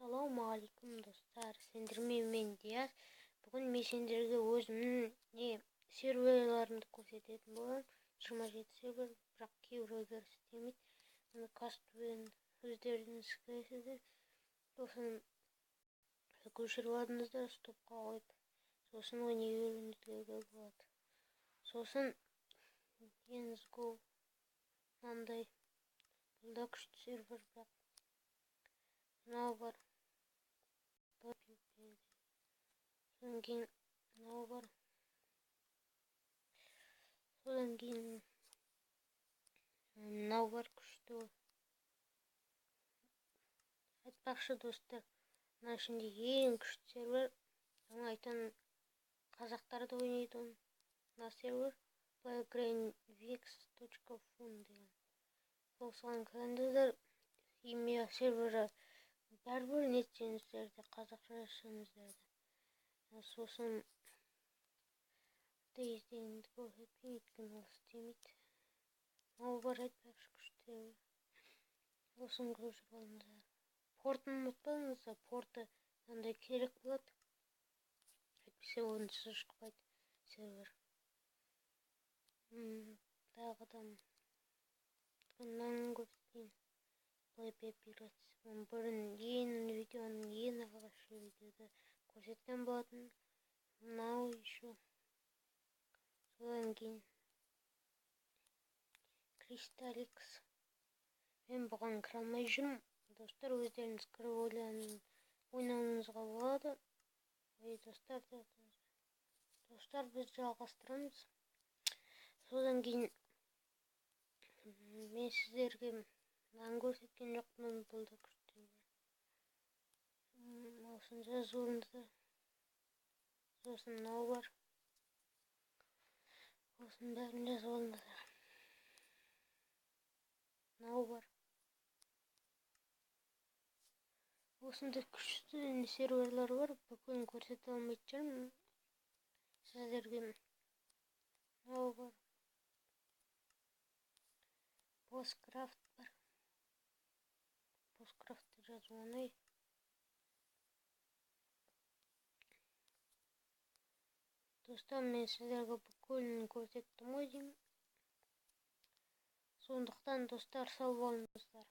Ассалаумағалейкум, достар! Сендермен мен, Диас. Бүгін мен сендерге өзімнің серверлерімді көрсететін боламын. 27 сервер, бірақ кейбіреулер істемейді. Мұны кастпен өздеріңіз кіресіздер. Сосын көшіріп алыңыздар, стопқа қойып, сосын ойнай беруіңізге болады. Сосын Go мынандай, бұл да күшті сервер, бірақ мынау бар. Содан кейін мынау бар. Содан кейін мынау бар, күшті. Айтпақшы, достар, мына ішінде ең күшті сервер, оңайтын қазақтар да ойнайды оны. Мына сервер playgrandvix.fun деген. Осыған кіріңіздер. Имя сервері бәрібір нетсеңіздер де, қазақша жазсаңыздар да. Сосын Days дегенді көрсетпеймін, өйткені ол істемейді. Мынау бар, айтпақшы, күшті. Осыны көшіріп алыңыздар. Портын ұмытпаңыздар, порты мынандай керек болады. Әйтпесе онсыз шықпайды сервер. Тағы да мынаны көрсетейін. Play Pirates. Бұрын ең видеоның ең алғашқы видеода көрсеткен болатын. Мынау еще. Содан кейін Crystalix. Мен бұған кіре алмай жүрмін. Достар, өздеріңіз кіріп ойнауыңызға болады. Ой, достар, достар, біз жалғастырамыз. Содан кейін мен сіздерге мынаны көрсеткен жоқпын, бұл да күшті. Осыны жазып алыңыздар. Сосын мынау бар. Осының бәрін жазып алыңыздар. Мынау бар. Осындай күшті серверлер бар, бүкілін көрсете алмайтын шығармын сіздерге. Мынау бар. Посткрафт бар. Посткрафтты жазу оңай. Достар, мен сіздерге бүкілін көрсеттім ғой деймін. Сондықтан, достар, сау болыңыздар.